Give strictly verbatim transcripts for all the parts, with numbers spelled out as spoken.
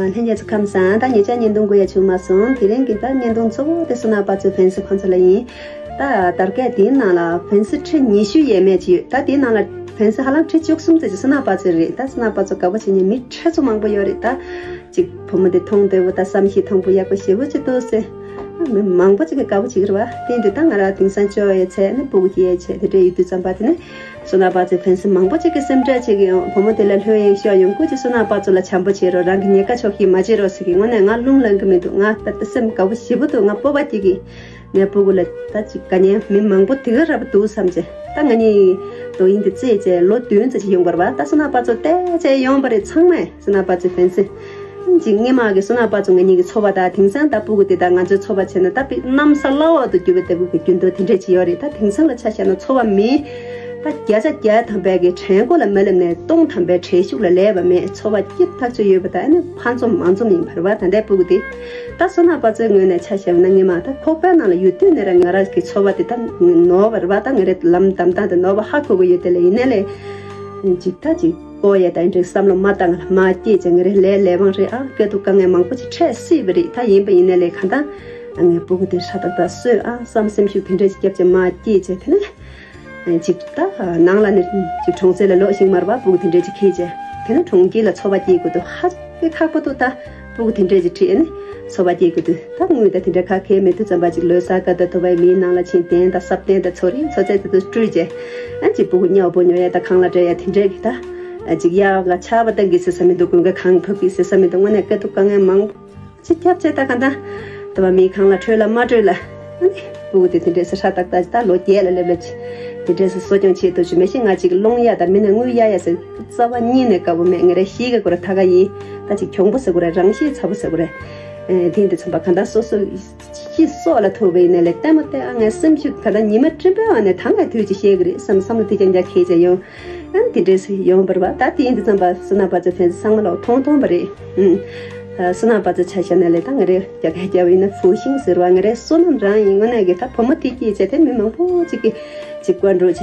ལྷན་རྒྱས་ཚོ་ཁམས་བཟང་། ད་ཉེ་ཆར་བརྙན་ཐུང་འགོད་ཡ་བྱུང་མ་སོང་། དེ་རིང་གི་ད་བརྙན་ཐུང་གཙོ་བོ་དེ་བསོད་ནམས་པ་ཚོའི་ཕན་སི་ཁོང་ཚོ་ལ་ཡིན། ད་དར་གས་དེའི་ནང་ལ་ཕན་སི་ཁྲི་ཉི་ཤུ་ཡས་མས་ཅིག་ཡོད། ད་དེའི་ནང་ལ་ཕན་སི་ཧ་ལམ་ཁྲི་བཅུ་གསུམ་ཙམ་ཅིག་བསོད་ནམས་པ་ཚོའི་རེད། ད་བསོད་ནམས་པ་ཚོ་དགའ་པོ་བྱེད་མཁན་མི་ཁྲི་ཚོ་མང་པོ་ཡོད་རེད། ད་ཅིག་བུ་མོ་དེ་མཐོང་བདེ་པོ། ད་བསམ་ཤེས་ཐང་པོ་ཡག་པོ་ཞེ་པོ་ཅིག་འདུག་ཟེར། མི་མང་པོ་ཅིག་གིས་དགའ་པོ་བྱེད་ཀྱི་རེད་བ། དེ་འདི་ད་ང་རང་དེང་སང་སྤྱོད་པ་ཡོད་ཚད་ནི་སྤུ་གུ་སྐྱེ་ཡས་བྱས་དེ་འདྲ་ཡོད་དུས་ཙམ་པ་དེ་ནི་བསོད་ནམས་པ་ཚོའི་ཕན་སི་མང་པོ་ཅིག་གིས་སེམས་ཁྲལ་བྱེད་ཀྱི་ཡོང་། བུ་མོ་དེ་ལ་ལྷོད་ཡངས་ཤོག་ཡོང་སྐུ་ཅིག་བསོད་ནམས་པ་ཚོ་ལ་བྱམས་པོ་བྱེད་རོགས། རང་གི་ཉེན་ཁ་ཕྱོགས་བཞི་མ་བྱེད་རོགས་ཟེར་གི། དངོས་གནས་ང་རླུང་ལངས་གི་མི་འདུག་ང་ད་ལྟ་སེམས་དགའ་པོ་ཞེ་པོ་འདུག་ང་སྤོབས་པ་སྐྱེ་གི། ངའི་སྤུ་གུ་ལ་ད་ཅིག་དཀའ་ངལ་མི་མང་པོ་དེ་ག་ར་བ་འདུག་བསམ་བྱས། ད་ང་གཉིས་དོ་དབྱིངས་དེ་རྩེད་བྱས་ལོ་བདུན་ཙམ་ཅིག་ཡོང་བར་བ། ད་བསོད་ནམས་པ་ཚོ་བལྟས་བྱས་ཡོང་བ་རེད། ཚང་མས་བསོད་ནམས་པ་ཚོའི་ཕན་སེམས་ཅིག་སྔོན་མ་གི་བསོད་ནམས་པ་ཚོ་ང་གཉིས་ཀྱི་འཚོ་བ་དང་དེང་སང་ད་སྤུ་གུ་དེ་དང་ང་ཚོའི་འཚོ་བ་བྱས་ན་ད་དཔེ་གནམ་ས་བླ་འོག་ཏུ་གྱུར་པའི་ལྟ་བུ་གི་འགྱུར་ལྡོག་དེ་འདྲས་ཅིག་ཡོད་རེད། ད་དེང་སང་ལ་ཆ་བཞག་ན་འཚོ་བ་མི་ད་བརྒྱ་ཆ་བརྒྱ་ཐམ་པའི་གི་བྲན་ཀོ་ལ་མ་སླེབས་ནས་སྟོང་ཐམ་པའི་བྲེལ་ཤུགས་ལ་ལས་པ་མེད། འཚོ་བ་སྐྱིད་ཐག་ཆོད་ཡོད་པ་དང་ཨ་ནི་ཕ་འཛོམས་མ་འཛོམས་ཡིན་པ་རེད་བ། ད་ལྟའི་སྤུ་གུ་དེ། ད་བསོད་ནམས་པ་ཚོའི་ངོས་ནས་ཆ་བཞག་ན་སྔོན་མ་ད་ཁོག་པའི་ནང་ལ་ཡོད་དུས་ནས་རང་ང་རང་གི་འཚོ་བ་དེ་ད་ནོར་བ་རེད་བ། ད་ང་རའི་ལམ་བདམས་སྟངས་དེ་ནོར་བ་ཧ་གོ་གི་ཡོད། དེ་ལ་ཡིན་ནའི་ལས་ཅིག་ད་ཅིག་ཨོ་ཡ་ད་འདྲའི་བསམ་བློ་མ་བཏང་ལ་མ་སྐྱེས་ཅིག་ང་རའི་ལས་ལས་དབང་རེད་ཨ། སྐད་སྡུག་དཀའ་ངལ་མང་པོ་ཅིག་འཕྲད་སྲིད་པ་རེད། ད་ཡིན་པ་ཡིན་ནའི་ལས་གང་ལྟར་ངའི་སྤུ་གུ་དེ་ཧྲ་ཏག་ཏག་གསོས་ཨ། བསམ་སེམས་ཤུགས་དེ་འདྲ་ཅིག་བརྒྱབ་ཅིག་མ་སྐྱེས་ཅིག་དེ་ནས། ཅིག་ད་ནང་ལ་ནི་ཅིག་གྲོང་གསེབ་ལ་ལོག་ཤིང་མར་བ་སྤུ་གུ་དེ་འདྲས་ཅིག་ཁྱེར་བྱས། དེ་ནི་གྲོང་ཁྱེར་ལ་འཚོ་བ་སྐྱེལ་དགོས་འདུག་ཧ་ཅང་ཁག་པོ་འདུག་ད་སྤུ་གུ་དེ་འདྲས་ཅིག་ཁྲིད་ནི་འཚོ་བ་སྐྱེལ་དགོས་འདུག་ད་དངུལ་ད་དེ་འདྲ་ཁ་ཁེལ་མེད་དུས་ཙམ་པ་ཅིག་ལོ་གསར་ཀ་ད་དུ་བའི་མིའི་ནང་ལ་ཕྱིན་གདན་ད་སྲབ་གདན་ད་ཚོ་རིག་ཚོ་ཚད་དེ་ཚོ་སྤྲུལ་བྱས། ཨ་ཅིག་སྤུ་གུ་ཉལ་པོ་ཉོ་ཡ་ད་ཁང་གླ་སྤྲད་ཡ་དེ་འདྲས་ཀྱི་ད་ཅིག་ཡ་ང་ཆར་པ་བཏང་གི་ཟེར་ས་མི་འདུག་དགུན་ཁ་གངས་ཕབ་གི་ཟེར་ས་མི་འདུག་དངོས་གནས་དཀའ་སྡུག་དཀའ་ངལ་མང་པོ། ཅིག་སྐྱབས་བཅོལ་ད་ག་ད། དུ་བ་མིའི་ཁང་གླ་སྤྲོད་ལ་མ་སྤྲོད་ལ། ཨ་ནི། སྤུ་གུ་དེ་དེ་འདྲས་སེ་ཧྲ་ཏག་ཏག་ཅིག་ད་ལོ་བརྒྱད་ལ་སླེབས་ལ་ཅིག་དེ་འདྲས་སེ་གསོ་སྐྱོང་བྱེད་ཐུབ་ཅིག་མེད་ཤེས་ང་ཅིག་སློང་ཡ་ད་མི་ནས་དངུལ་གཡར་ཡ་ཟེར་རྩ་བ་ཉིད་ནས་དགའ་པོ་མེད། ང་རའི་གཤིས་ཀ་ཁོ་ར་ཐ་ག་ཡིན། ད་ཅིག་གྱོང་པོ་ཟེར་དགོས་རེད། རང་གཤིས་ཚ་པོ་ཟེར་དགོས་རེད། ཨེ་དེ་འདི་ཚོ་བ་ག་ད་སོ་སོ་ཤི་སོགས་ལ་ཐུག་པ་ཡིན་ནའི་ལས་ལྟད་མོ་བལྟས་ཨ་ངའི་སེམས་ཤུགས་ག་ད་ཉི་མ་སྤྲིན་པའི་འོག་ནས་ད་ང་དུས་ཅིག་ཤེས་གི་རེད་བསམ་བསམ་བློ་དེ་རྐྱང་རྐྱང་ཁེལ་བྱས་ཡོང་། ཨ་ནི་དེ་འདྲས་སེ་ཡོང་བར་བ་ད་དེ་ཡིན་དུས་ཙམ་པ་བསོད་ནམས་པ་ཚོ་ཕན་ཚུན་ཚང་མ་ལོག་མཐོང་མཐོང་བ་རེད། ཨུམ། བསོད་ནམས་པ་ཚོ་ཆ་བཞག་ན་ལས་ད་ང་རེ་རྒྱ་སྐད་རྒྱབ་ཡིན་ན་ཧྥུ་ཤིང་ཟེར་བ་ང་རེ་བསོད་ནམས་རང་ཡིན་དངོས་གནས་ཀྱི་ད་བུ་མོ་དེ་སྐྱེས་བྱས་དེ་མི་མང་པོ་ཅིག་གིས་ཅིག་བཀའ་འགྲོ་བྱས་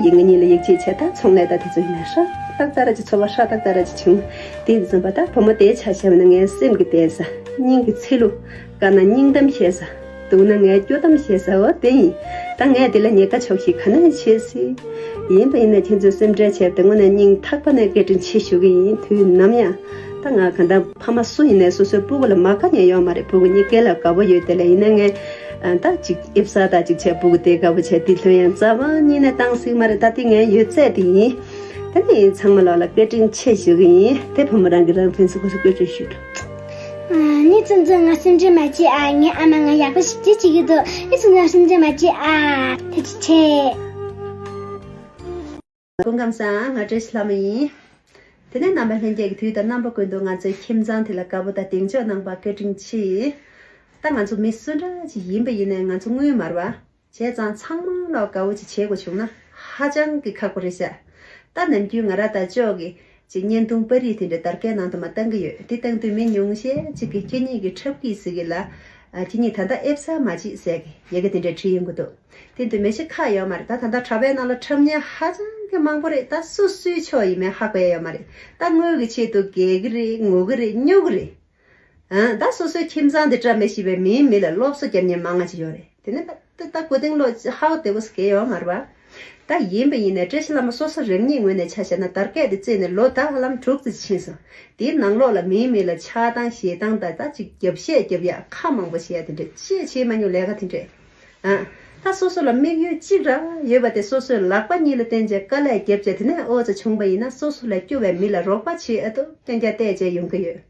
ཡིན་ང་གཉིས་ལ་ཡིག་ཆེད་བྱས་ད་ཚོང་ལས་ད་དེ་ཚོ་ཡིན་ན་ཧྲ་ཏག་ཏག་ར་ཅིག་འཚོ་བ་ཧྲ་ཏག་ཏག་ར་ཅིག་བྱུང་། དེ་ཡིན་དུས་ཙམ་པ་ད་བུ་མོ་དེ་ཆ་བཞག་ན་ངའི་སེམས་ཀྱི་བརྟན་ས་སྙིང་གི་ཚིལ་ལུ། དཀར་ན་སྙིང་གཏམ་བཤད་ས། སྡུག་ན་ངའི་སྐྱོ་གཏམ་བཤད་ས་འོ་དེ་ཡིན། ད་ངས་དེ་ལ་ཉེན་ཁ་ཕྱོགས་ཤིག་ག་ནས་བྱེད་སྲིད། ཡིན་པ་ཡིན་ན་ཁྱེད་ཚོས་སེམས་ཁྲལ་བྱས་པ་དེ་དངོས་གནས་སྙིང་ཐག་པ་ནས་བཀའ་དྲིན་ཆེ་ཞུ་གི་ཡིན། དུས་ནམ་ཡང་ད་ང་ག་འདྲ་ཕ་མ་སུ་ཡིན་ནའི་སོ་སོའི་སྤུ་གུ་ལ་མ་དགའ་མཁན་ཡོད་མ་རེད། སྤུ་གུ་གཉིས་སྐེ་ལ་དགའ་པོ་ཡོད་དེ་ལ་ཡིན་ན་ངས་ད་ཅིག་ཨེབ་ས་ད་ཅིག་བྱས་སྤུ་གུ་དེ་དགའ་པོ་བྱས་དེ་ལྷོད་ཡང་རྩ་བ་ཉིད་ནས་བཏང་སྲིད་མ་རེད། ད་དེ་ངའི་ཡོད་ཚད་དེ་ཡིན། ད་ནི་ཚང་མ་ལོག་ལ་བཀའ་དྲིན་ཆེ་ཞུ་གི་ཡིན། དེ་བུ་མོ་རང་གི་རང་ཕན་ཚུན་སྐུ་གཟུགས་བཀོད་སྤྱོད་ཞུ་འགྲོ། ཨ་ནི་ཙུང་ཙུང་ང་སེམས་ཁྲལ་མ་བྱེད་ཨ། ངའི་ཨ་མ་ང་ཡག་པོ་ཞིག་ཅིག་བྱེད་ཀྱི་འདུག་ཨི་ཙུང་ཙུང་སེམས་ཁྲལ་མ་བྱེད་ཨ། ཐུགས་རྗེ་ཆེ། སྐུ་ཁམས་བཟང་། ང་བཀྲ་ཤིས་ལྷ་མོ་ཡིན། དེ་ནས་རྣམ་པ་ལྷན་རྒྱས་ཀྱི་དུས་དང་རྣམ་པ་ཀུན་ཏུ་ང་ཚོའི་ཁྱིམ་ཚང་དེ་ལ་དགའ་པོ་དང་གདེང་འཇོག་གནང་བར་བཀའ་དྲིན་ཆེ། ད་ང་ཚོ་མི་སུ་འདྲ་ཅིག་ཡིན་པ་ཡིན་ནའི་ང་ཚོ་དངུལ་མར་བ། བྱས་ཙང་ཚང་མ་ལ་དགའ་བོ་ཅིག་བྱེད་དགོས་བྱུང་ན་ཧ་ཅང་གི་ཁག་པོ་རེད་ཤག་ད་ནམ་རྒྱུན་ང་རང་དང་ཅོག་གི་ཅིག་བརྙན་ཐུང་པར་རིས་དེ་འདྲ་དར་རྒྱས་ནང་དུ་མ་བཏང་གི་ཡོད། དེ་བཏང་དུས་མི་ཉུང་ཤས་ཅིག་གིས་ཁྱེད་གཉིས་ཀྱི་འཁྲབ་ཀྱི་ཟེར་གི་ལ། ཨ་ཁྱེད་གཉིས་ད་ལྟ་ཨེབ་ས་མ་བྱེད་ཟེར་གི་ཡ་གི་དེ་འདྲ་བྲིས་ཡོང་གི་འདུག་དེ་འདུག་མི་ཤི་ཁ་ཡོད་མ་རེད། ད་ད་ལྟ་དྲ་བའི་ནང་ལ་འཁྲབ་མཁན་ཧ་ཅང་གི་མང་པོ་རེད། ད་སུ་སུའི་ཕྱོགས་ཡིན་མིན་ཧ་གོ་ཡ་ཡོད་མ་རེད། ད་དངུལ་གི་ཆེད་དུ་རྒྱལ་གི་རེད། ངུ་གི་རེད། སྨྱོ་གི་རེད། ཨ། ད་སོ་སོའི་ཁྱིམ་ཚང་འདི་བཀྲ་མི་ཤིས་པའི་མིའི་མི་ལ་སློབ་གསོ་རྒྱབ་མཁན་མང་ང་ཅིག་ཡོད་རེད། དེ་ནས་ད་ད་གོ་དེང་ལོ་ཧ་བ་དེ་བོ་སྐད་ཡོད་མ་རེད་པ། ད་ཡིན་པ་ཡིན་ནའི་བཀྲ་ཤིས་བླ་མ་སོ་སོ་རང་ཉིད་ངོས་ནས་ཆ་བཞག་ན་དར་རྒྱས་དེ་བརྩིས་ནས་ལོ་ད་ཧ་ལམ་དྲུག་ཙམ་ཕྱིན་སོང་། དེའི་ནང་ལོགས་ལ་མིའི་མི་ལ་ཆགས་སྡང་ཞེ་སྡང་དང་ད་ཅིག་རྒྱབ་བཤད་རྒྱབ་ཡ་ཁ་མང་པོ་བྱེད་ཡ་དེ་འདྲ་ཅིག་བྱེད་མ་མྱོང་ལས་ཀ་དེ་འདྲས། ཨ། ད་སོ་སོ་ལ་དམིགས་ཡུལ་གཅིག་ར་ཡོད་པ་དེ་སོ་སོའི་ལག་པ་གཉིས་ལ་བརྟེན་བྱས་དཀའ་ལས་བརྒྱབ་བྱས་དེ་ནས་ཨོ་ཙི་བྱུང་པ་ཡིན་ན་སོ་སོ་ལས་སྐྱོ་བའི་མི་ལ་རོགས་པ་བྱེད་ཨ་ཏོ་རྐྱང་རྐྱང་བལྟས་བྱས་ཡོང་གི་ཡོད།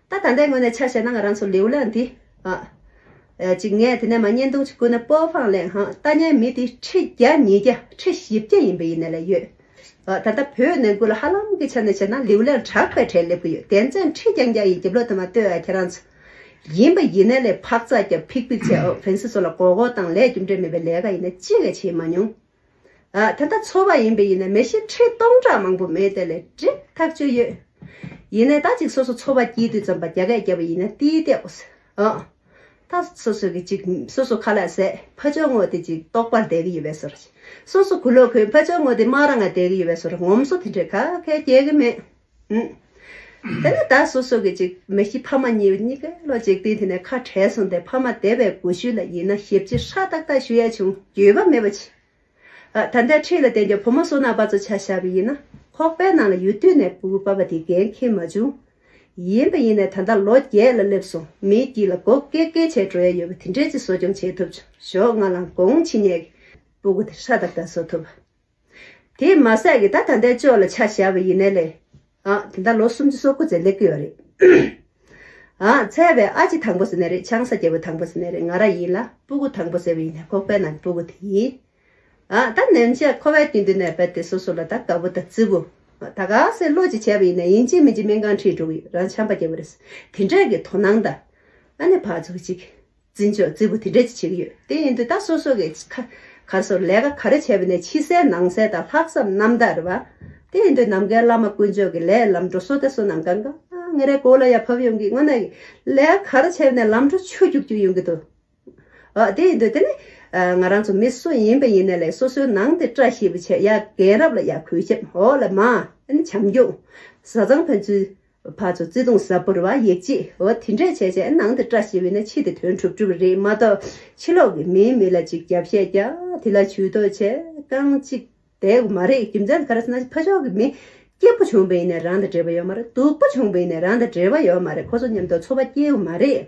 ད་ད་ལྟའི་ངོས་ནས་ཆ་བཞག་ན་ང་རང་ཚོ་ལེའུ་ལང་འདི། ཨ། ཨ་ཅིག་ངས་དེ་ནས་མ་བརྙན་ཐུང་ཅིག་བསྐུར་ན་སྤོབས་འཕང་ལེན་ཧང་ལྟ་མཁན་མི་དེ་ཁྲི་བརྒྱ་ཉིས་བརྒྱ་ཁྲི་བཞི་བརྒྱ་ཡིན་པ་ཡིན་ན་ལས་ཡོད། ཨ་ད་ལྟ་བོད་ནང་ཁུལ་ལ་ཧ་ལམ་གྱི་ཆ་ནས་བྱས་ན་ལེའུ་ལང་དྲག་པའི་གྲས་སླེབས་ཀྱི་ཡོད། དེ་ཚན་ཁྲི་རྐྱང་རྐྱང་ཡི་རྒྱབ་ལོགས་དུ་མ་ལྟོས་ཨ་ཁྱེད་རང་ཚོ། ཡིན་པ་ཡིན་ན་ལས་ཕག་ཚག་རྒྱབ་ཕིག་ཕིག་བྱས་ཨོ་ཕན་སི་ཚོ་ལ་མགོ་སྐོར་བཏང་ལས་རྒྱུ་འབྲས་མེད་པའི་ལས་ཀ་ཡིན་ན་ཅི་ག་བྱེད་མ་མྱོང་། ཨ་ད་ལྟ་འཚོ་བ་ཡིན་པ་ཡིན་ན་མི་ཤི་ཁྲི་སྟོང་ཕྲག་མང་པོ་མེད་དེ་ལས་འདྲེ་ཐག་ཆོད་ཡོད། ཡིན་ནའི་ད་ཅིག་སོ་སོ་འཚོ་བ་སྐྱིད་དུས་ཙམ་པ་རྒྱ་སྐད་རྒྱབ་པ་ཡིན་ན་ཏི་ཏེ་ཨོ་ཨ། ད་སོ་སོ་གི་ཅིག་སོ་སོ་ཁ་ལག་ཟས་ཕ་ཆོས་ངོ་དེ་ཅིག་ལྟོགས་པར་བསྡད་ཀྱི་ཡོད་པའི་བཟོ་འདྲ། སོ་སོ་གུ་ལོག་གོན་ཕ་ཆོས་ངོ་དེ་དམར་ར་ང་བསྡད་ཀྱི་ཡོད་པའི་བཟོ་འདྲ། ངོམ་སོ་དེ་འདྲས་ག་གེ་རྒྱག་གི་མེད། ཨུམ། དེ་ནས་ད་སོ་སོ་གི་ཅིག་མ་གཞི་ཕ་མ་གཉིས་གཉིས་ཀ་ལོ་འཇིག་རྟེན་དེ་ནས་ཁ་བྲལ་སོང་སྟེ། ཕ་མ་འདས་པའི་གོ་ཤུལ་ལ་ཡིན་ན་ཞབས་ཕྱི་ཧྲ་ཏག་ཏག་ཞུ་ཡ་བྱུང་། འགྱོད་པ་མེད་པ་བྱས། ཨ། ད་ལྟའི་འཁྲིས་ལ་བསྡད་རྒྱུ་བུ་མོ་བསོད་ནམས་པ་ཚོ་ཆ་བཞག་པ་ཡིན་ན། ཁོག་པའི་ནང་ལ་ཡོད་དུས་ནས་སྤུ་གུ་པ་ཕ་དེ་འགན་འཁྱེར་མ་བྱུང་། ཡིན་པ་ཡིན་ནས་ད་ལྟ་ལོ་བརྒྱད་ལ་སླེབས་སོང་། མིའི་དཀྱིལ་ལ་མགོ་སྐེ་སྐེ་བྱས་འགྲོ་ཡ་ཡོད་པ་དེ་འདྲས་ཅིག་གསོ་སྐྱོང་བྱེད་ཐུབ་བྱུང་། ཞོགས་སྔ་ལངས་དགོང་ཕྱི་ཉལ་གྱི་སྤུ་གུ་དེ་ཧྲ་ཏག་ཏག་བཟོ་ཐུབ། དེ་མ་ཟད་ཀྱི་ད་ད་ལྟའི་ཅོག་ལ་ཆ་བཞག་པ་ཡིན་ནའི་ལས། ཨ། ད་ལྟ་ལོ་སུམ་ཅུ་སོ་དགུ་ཙམ་སླེབས་ཀྱི་ཡོད་རེད། ཨ། འཚོ་བའི་ཨ་ཅེ་དང་པོ་ཟེར་ནའི་རེད། ཆང་ས་རྒྱལ་པོ་དང་པོ་ཟེར་ནའི་རེད། ང་རང་ཡིན་ལ། སྤུ་གུ་དང་པོ་ཟེར་བ་ཡིན་ན་ཁོག་པའི་ནང་གི་སྤུ་གུ་དེ་ཡིན། ཨ། ད་ནམ་ཞག་འཁོར་བའི་སྟེང་དུ་ནས་རྦད་དེ་སོ་སོ་ལ་ད་དགའ་པོ་དང་བརྩེ་པོ། ད་ག་སེ་བློ་ཅིག་བྱས་པ་ཡིན་ན་ཡིན་གཅིག་མིན་གཅིག་སྨན་ཁང་ཁྲིད་འགྲོ་གི་ཡོད། རང་ཆམ་པ་རྒྱག་པ་རེད། དེ་འདྲས་ཀྱི་དོ་སྣང་དང་། ཨ་ནི་ཕར་ཚུར་ཅིག་བརྩི་འཇོག་བརྩི་པོ་དེ་འདྲས་ཅིག་བྱེད་ཀྱི་ཡོད། དེ་ཡིན་དུས་ད་སོ་སོ་གི་ཁ་གར་སོ་ལས་ཀ་ག་རེ་བྱས་པ་ནས་ཕྱི་གསལ་ནང་གསལ་དང་། ལྷག་བསམ་རྣམ་དག་རེད་བ། དེ་ཡིན་དུས་ནམ་མཁའི་བླ་མ་དཀོན་མཆོག་གི་ལས་ལམ་འགྲོ་སོ་དེ་སོ་ནམ་གང་ག་ང་རའི་གོ་ལ་ཡ་བབས་ཡོང་གི། དངོས་གནས་ལས་ཀ་ག་རེ་བྱས་པ་ནས་ལམ་འགྲོ་ཆུ་རྒྱུག་རྒྱུག་ཡོང་གི་འདུག། ཨ། དེ་ཡིན་དུས་དེ་ནི། ཨ། ང་རང་ཚོ་མི་སུ་ཡིན་པ་ཡིན་ནའི་ལས་སོ་སོའི་ནང་དེ་བཀྲ་ཤིས་པ་བྱས། ཡ་རྒན་རབས་ལ་ཡ་གུས་ཞབས། འོག་ལ་མ། ཨ་ནི་བྱམས་སྐྱོང་། བཟའ་ཚང་ཕན་ཚུན་ཕར་ཚུར་བརྩེ་དུང་ཟབ་པོ་རེད་བ། ཡིད་ཆེས། འོ་དེ་འདྲས་བྱས་བྱས་ནང་དེ་བཀྲ་ཤིས་པ་ཡིན་ན་ཕྱི་དེ་དོན་འགྲུབ་འགྲུབ་རེད་མ་གཏོགས། ཕྱི་ལོགས་ཀྱི་མིའི་མི་ལ་ཅིག་རྒྱབ་བཤད་རྒྱག། དེ་ལ་ཇུས་གཏོགས་བྱས་རྐང་གཅིག་བསྡད་དགོས་མ་རེད། རྒྱུ་མཚན་ག་རེ་ཟེར་ན། ཕར་ཕྱོགས་ཀྱི་མི་སྐྱིད་པོ་བྱུང་བ་ཡིན་ནའི་རང་དང་འབྲེལ་བ་ཡོད་མ་རེད། སྡུག་པོ་བྱུང་བ་ཡིན་ནའི་རང་དང་འབྲེལ་བ་ཡོད་མ་རེད། ཁོ་ཚོ་མཉམ་དུ་འཚོ་བ་སྐྱེལ་གྱི་མ་རེད།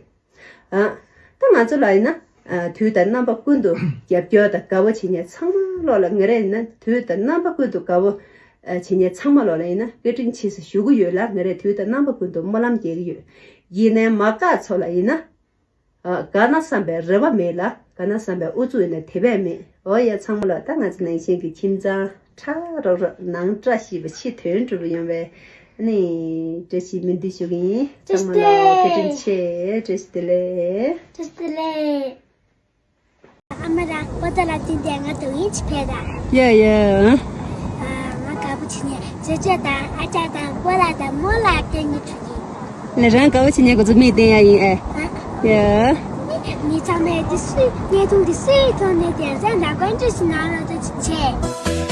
ཨ། ད་ང་ཚོ་ལ་ཡིན་ན། ཨ། དུས་དང་རྣམ་པ་ཀུན་ཏུ་རྒྱབ་སྐྱོར་དང་དགའ་བོ་བྱེད་མཁན་ཚང་མ་ལོག་ལ། ང་རང་ཡིན་ན་དུས་དང་རྣམ་པ་ཀུན་ཏུ་དགའ་བོ་བྱེད་མཁན་ཚང་མ་ལོག་ལ་ཡིན་ན་བཀའ་དྲིན་ཆེ་ཟེར་ཞུ་གི་ཡོད་ལ། ང་རས་དུས་དང་རྣམ་པ་ཀུན་ཏུ་སྨོན་ལམ་རྒྱག་གི་ཡོད། ཡིན་ནའི་མ་དགའ་ཚོ་ལ་ཡིན་ན། ཨ། དགའ་ན་བསམ་པའི་རེ་བ་མེད་ལ། དགའ་ན་བསམ་པའི་ཨུ་ཚུགས་ཡིན་ན་དེ་བས་མེད། འོ་ཡ། ཚང་མ་ལ་ད་ང་ཚོ་ནང་བཞིན་གྱི་ཁྱིམ་ཚང་ཁྲ་རོག་རོག་ནང་བཀྲ་ཤིས་པ་ཕྱི་དོན་གྲུབ་པ་ཡོང་བའི་ཨ་ནི་བཀྲ་ཤིས་སྨོན་འདུན་ཞུ་གི་ཡིན། ཚང་མ་ལ་བཀའ་དྲིན་ཆེ། བཀྲ་ཤིས་བདེ་ལེགས། བཀྲ་ཤིས་བདེ་ལེགས། ཨ་མ་རང་པོ་ཏ་ལ་བསྟན་ཏེ་ང་དུ་ཡིན་ཅི་ཕེ་ད། ཡ་ཡ། ཨ་ང་དགའ་པོ་བྱེད་ཉེ་ཇེ་ཇེ་དང་ཨ་ཅག་དང་པོ་ལ་དང་མོ་ལ་སྐད་ཉེ་ཁྲུ་ཡིན། ལ་རང་དགའ་པོ་བྱེད་ཉེ་གོ་ཚོ་མི་བསྟན་ཡ་ཡིན་ཨེ། ཡ། མི་ཚང་མས་དེ་སུས་བརྙན་ཐུང་དེ་སུས་ཐོན་ནས་དེ་ཚན་དང་བཀའ་འདྲི་ཞིག་གནང་རོགས་ཅིག་བྱས།